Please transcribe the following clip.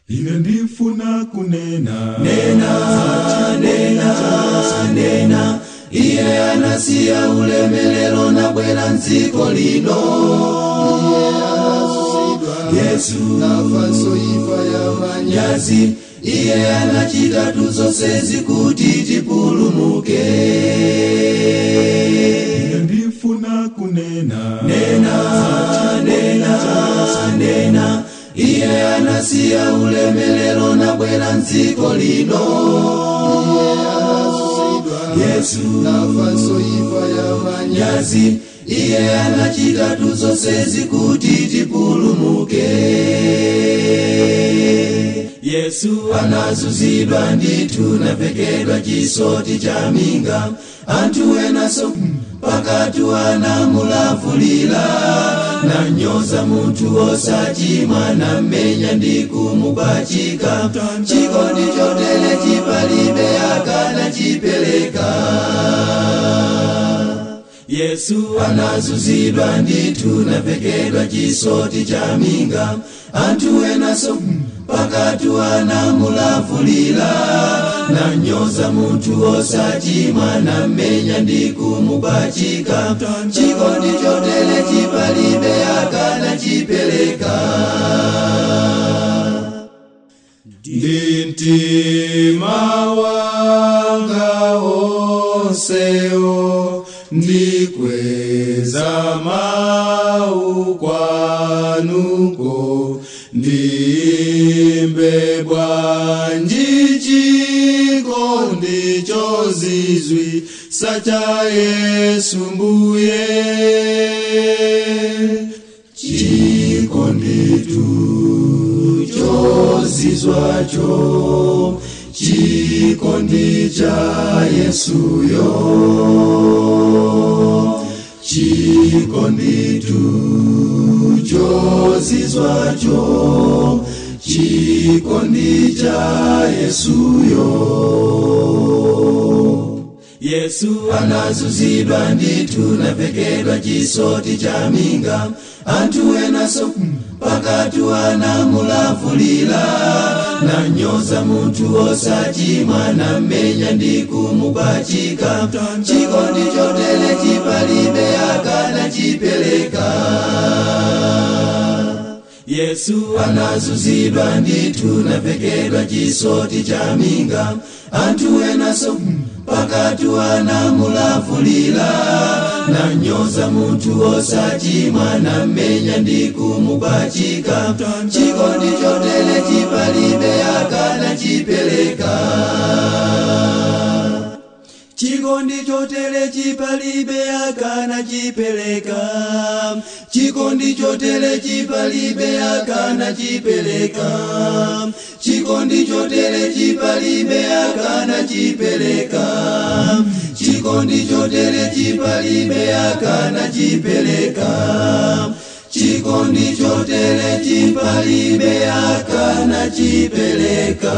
Ine ndifuna kunena nena nena nena, iye anasiya ulemelero nabwera mdziko lino. Iye anazunzidwa, Yesu nafanso imfa ya manyazi. Nyazi, iye anachita tuzonsezi kuti tipulumuke. Ine ndifuna kunena nena nena nena, iye anasiya ulemelero nabwera mdziko lino. Iye anazunzidwa, Yesu nafanso imfa ya manyazi. Nyazi, iye anachita tuzonsezi kuti tipulumuke. Yesu anazunzidwa ndithu, navekedwa chisoti cha minga, anthu enaso pakatu anamulavulira, nanyoza munthu osachimwa, nammenya ndi kumupachika. Chikondi chotere chipalibe akanachipereka. Yesu anazunzidwa ndithu, navekedwa chisoti cha minga, anthu enaso pakatu anamulavulira, nanyoza munthu osachimwa, nammenya ndi kumupachika. Chikondi chotere chipalibe akanachipereka. Ndi mtima wanga onsewo ndikweza mau kwanuko, ndimbe bwanji chikondi chozizwitsa cha Yesu mbuye. Chikonditu chozizwacho, chikondi cha Yesuyo. Chikonditu chozizwacho, chikondi cha Yesuyo. Yesu anazunzidwa ndithu, navekedwa chisoti cha minga, anthu enaso pakatu anamulavulira, nanyoza munthu osachimwa, nammenya ndi kumupachika. Chikondi chotere chipalibe akanachipereka. Yesu anazunzidwa ndithu, navekedwa chisoti cha minga, anthu enaso pakatu anamulavulira, nanyoza munthu osachimwa, nammenya ndi kumupachika. Chikondi chotere chipalibe akanachipereka. Chikondi chotere chipalibe akanachipereka. Chikondi chotere chipalibe akanachipereka. Chikondi chotere chipalibe akanachipereka. Chikondi chotere chipalibe akanachipereka. Chikondi chotere chipalibe akanachipereka.